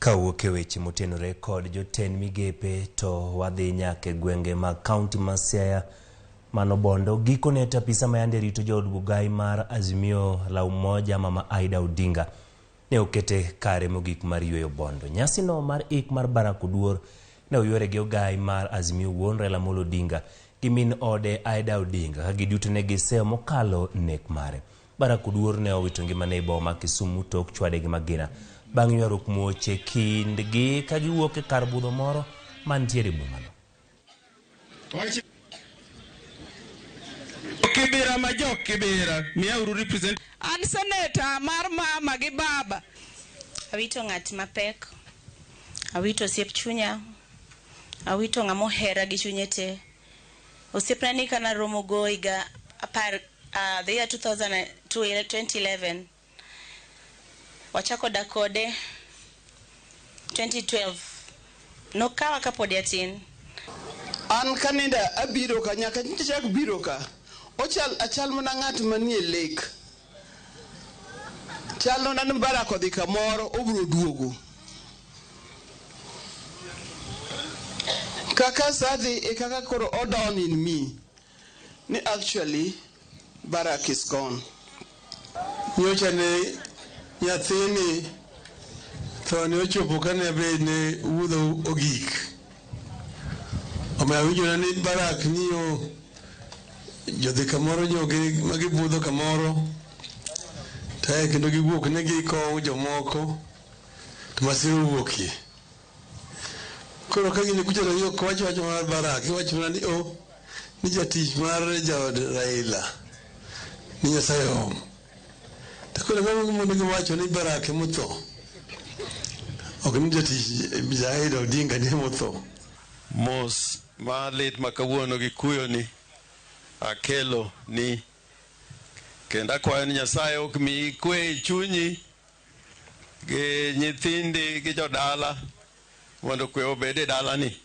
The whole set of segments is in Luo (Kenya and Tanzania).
Kawuok e weche motenore kod jotend migepe to wadhi nyaka e gwenge mag kaunti ma Siaya mano Bondo. Gikone to apisa ma yande rito jood Bugai mar Azimio la Umoja Mama Aida Odinga ne okete kare mogik mar yweyo Bondo. Nyasino mar ik mar Barack Oduor ne oywere gi ogai mar Azimio wuon Raila Amolo Odinga gi min ode Aida Odinga ka giduto ne giseyo mokalo nek mare. Barack Oduor ne owito ngimane e boma ma Kisumu tok chwade gi magina bang' ywaruok muoch e kindgi ka giwuok e kar budho moro mantiere e bomano. Kibira ma jo Kibira, miyauru represent. An seneta mar mama gi baba. Awito ng'at mapek, awito osiep chunya, awito ng'ama ohera gi chunye te. Osiepna ni kanaromo go higa apar the year 2011 wachako dak kode 2012 nokawa kapodi atin. An kaninda abiro ka nyaka nyocha chak biro ka ochal achal mana ng'at manie lek. Chalona ni Barack odhi kamoro obiro duogo. Kaka sadhi e kaka koro o dawn in me ni actually Barack is gone. Nyocha ne nyathini tho ne ochopo kane be ne wuodho ogik. Omiyo awinjona ni Barack ng'iyo jodhi kamoro jogi ma gibudho kamoro to ae kendo giwuok ni gikowo jomoko to masira owuokie. Koro ka gini kucha to ok wach wach mar Barack, iwacho mana ni o ni jatich mar jaod Raila ni Nyasaye oom. To koro ang'o mondo giwacho ni Barack emotho? Ok ni jatich Raila Odinga ni emotho. Mos malit ma kawuono gi kuyoni akelo ni kendo akwayo ni Nyasaye ok miyi kwe e chunyi gi nyithindi gi jodala mondo kwe obed e dalani.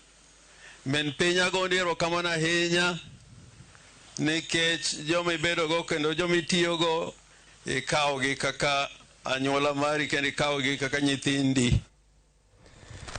Min piny agoni erokamano ahinya nikech joma ibedogo kendo joma itiyogo ikawogi kaka anyuola mari kendo ikawogi kaka nyithindi.